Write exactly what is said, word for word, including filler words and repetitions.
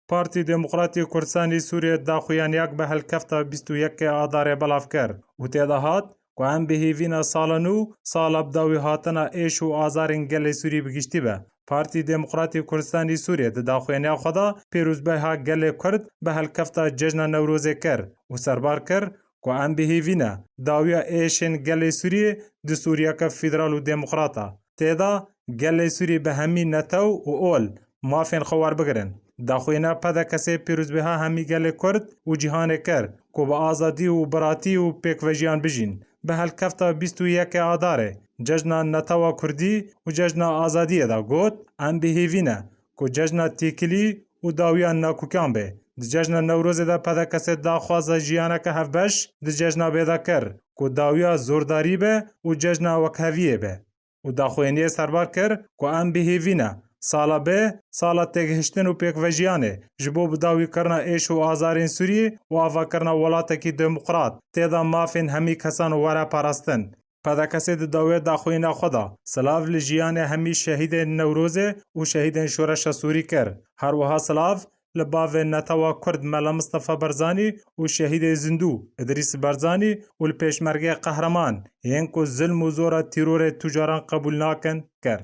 Partî Demokratî Kurdistanî Sûriyê daxuyaniyak bi helkefta bîst û yekê Adarê belav kir û tê de hat ku em bi hêvîna sala nû, sala bi dawî hatina êş û azarên gelê Sûrî bi giştî be. Partî Demokratî Kurdistanî Sûriyê di daxuyaniya xwe de pîrozbêha gelê Kurd bi helkefta Cejna Newrozê kir û serbar kir ku em bi hêvî ne dawiya êşên gelê Sûriyê di Sûriyeke federal û demokrat a. Tê de gelê Sûrî bi hemî netew û ol mafên xwe werbigirin. Daxuyana P D K S'ê pîrozbêha hemî gelê Kurd û cîhanê kir ku bi azadî û biratî û pêkvejiyan bijîn. Bi helkefta bîst û yekê Adarê, Cejna Netewa Kurdî û Cejna Azadiyê de got, em bi hêvî ne ku cejna têkilî û dawiya nakûkiyan be. Di Cejna Newrozê de P D K S daxwaza jiyaneke hevbeş di cejna bê de kir ku dawiya zordarî be û cejna wekheviyê be. Û daxuyaniyê serbar kir ku em bi hêvî ne sala bê, sala têgihiştin û pêkvejiyanê ji bo bidawîkirina êş û azarên Sûriyê û avakirina welatekî demokrat, tê de mafên hemî kesan were parastin. P D K S di dawê daxuyana xwe de silav li jiyanê hemî şehîdên Newrozê û şehîdên Şoreşa Sûrî kir. Her wiha silav li bavê netewa Kurd Mela Mistefa Barzanî û şehîdê zindû Îdrîs Barzanî û li pêşmergê qehreman, yên ku zilm û zora tîrorê tucaran qebûl nakin, kir.